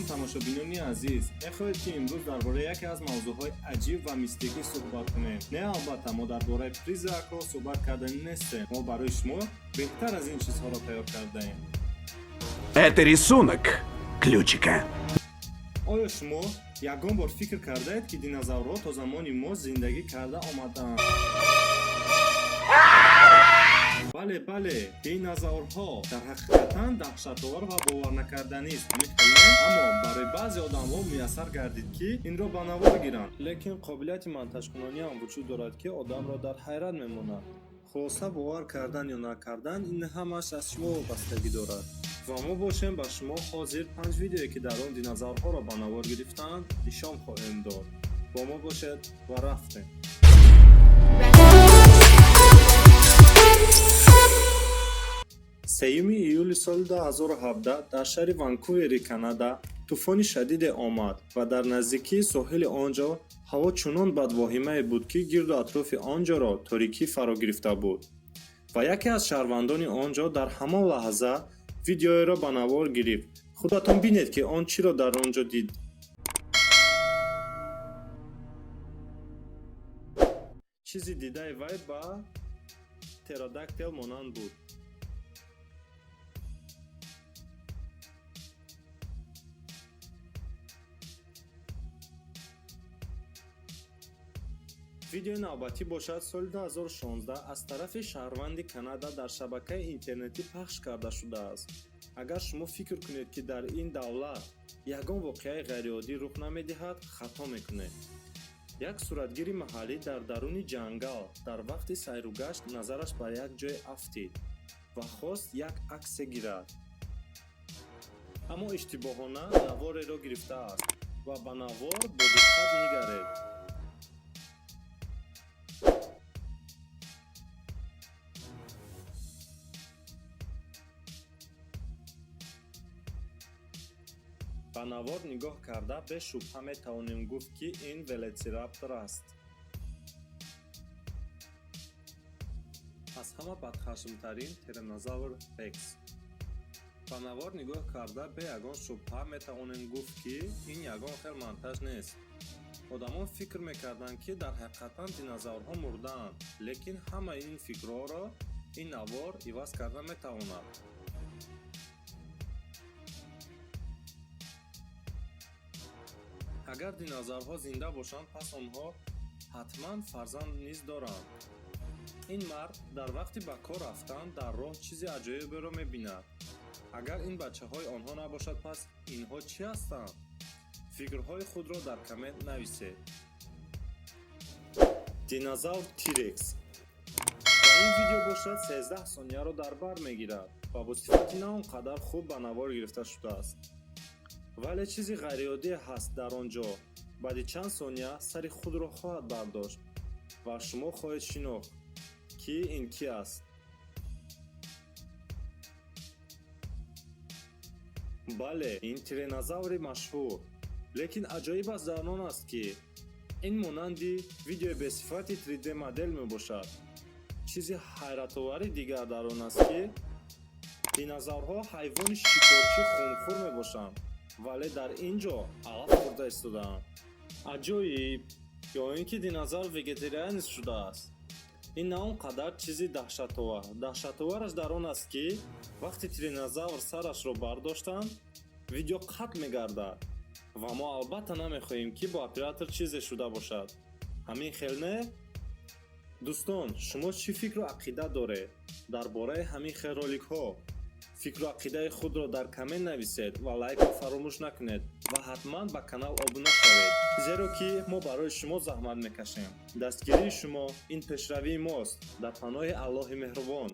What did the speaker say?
Тамошобинони азиз. Мехоҳед, ки имрӯз дар бораи яке аз мавзӯъҳои аҷиб ва мистикӣ суҳбат кунем? Не, албатта, мо дар бораи призракҳо суҳбат кардани нестем. Мо барои шумо беҳтар аз ин чизҳоро тайёр кардаем. Это рисунок ключика. Оё шумо ягон бор фикр кардаед, ки динозаврҳо то замони мо зиндагӣ карда омадаанд? Бале, бале, динозаврҳо дар ҳақиқатан даҳшатовар ва боварнакарданист, ҳамин хел не? Аммо барои баъзе одамҳо муяссар гардид, ки инро ба навор гиранд, лекин қобилияти монтажкунониам вуҷуд дорад, ки одамро дар ҳайрат мемонад. Хулоса, бовар кардан ё накардан, ин ҳамааш аз шумо вобастагӣ дорад. Ва мо бошем, ба шумо ҳозир панҷ видеое, ки дар он динозаврҳоро ба навор гирифтаанд, нишон хоҳем дод. Бо мо бошед ва рафтем. 3 июли соли 2017 дар шаҳри Ванкувери Канада тӯфони шадиде омад ва дар наздикии соҳили он ҷо ҳаво чунон бадвоҳимае буд, ки гирду атрофи он ҷоро торикӣ фаро гирифта буд. Ва яке аз шаҳрвандони он ҷо дар ҳамон лаҳза видеоеро ба навор гирифт. Худатон бинед, ки он чиро дар он ҷо дид. Чизи дидаи вай ба птеродактил монанд буд. Видеои навбатӣ бошад, соли 2016 аз тарафи шаҳрванди Канада дар шабакаи интернетӣ пахш карда шудааст. Агар шумо фикр кунед, ки дар ин давлат ягон воқеаи ғайриоддӣ рух намедиҳад, хато мекунед. Як суратгири маҳаллӣ дар даруни ҷангал дар вақти сайругашт назараш ба як ҷой афтид ва хост як аксе гирад, аммо иштибоҳона навореро гирифтааст. Ва ба навор бо диққат нигаред. Ба навор нигоҳ карда, бешубҳа метавонем гуфт, ки ин велоцираптор аст. Аз ҳама бадхашмтарин тираннозавр рекс. Ба навор нигоҳ карда, бе ягон шубҳа метавонем гуфт, ки ин ягон хел монтаж нест. Одамон фикр мекарданд, ки дар ҳақиқатан динозаврҳо мурдаанд, лекин ҳамаи ин фикрҳоро ин навор иваз карда метавонад. Агар динозаврҳо зинда бошанд, пас онҳо ҳатман фарзанд низ доранд. Ин мард дар вақти ба кор рафтан дар роҳ чизи аҷоиберо мебинад. Агар ин бачаҳои онҳо набошад, пас инҳо чӣ ҳастанд? Фикрҳои худро дар коммент нависед. Динозавр Тирекс. Ва ин видео бошад, 13 сонияро дар бар мегирад ва бо сифати на он қадар хуб ба навор гирифта шудааст, вале чизи ғайриоддие ҳаст дар он ҷо. Баъди чанд сония сари худро хоҳад бардошт ва шумо хоҳед шинохт, ки ин ки аст. Бале, ин тираннозаври машҳур. Лекин аҷоиб аст дар он аст, ки ин монанди видеои бесифати 3D модел мебошад. Чизи ҳайратовари дигар дар он аст, ки динозаврҳо ҳайвони шикорчӣ хунхӯр мебошанд, вале дар ин ҷо алаф хӯрда истодаанд. Аҷоиб! Ё ин ки динозавр вегетарианец шудааст? Ин на он қадар чизи даҳшатовар. Даҳшатовараш дар он аст, ки вақте тираннозавр сарашро бардоштанд, видео қатъ мегардад. Ва мо албатта намехоҳем, ки бо оператор чизе шуда бошад, ҳамин хел не? Дӯстон, шумо чӣ фикру ақида доред дар бораи ҳамин хел роликҳо? Фикру ақидаи худро дар коммент нависед ва лайкро фаромӯш накунед ва ҳатман ба канал обуна шавед, зеро ки мо барои шумо заҳмат мекашем. Дастгирии шумо ин пешравии мост. Дар паноҳи Аллоҳи меҳрубон.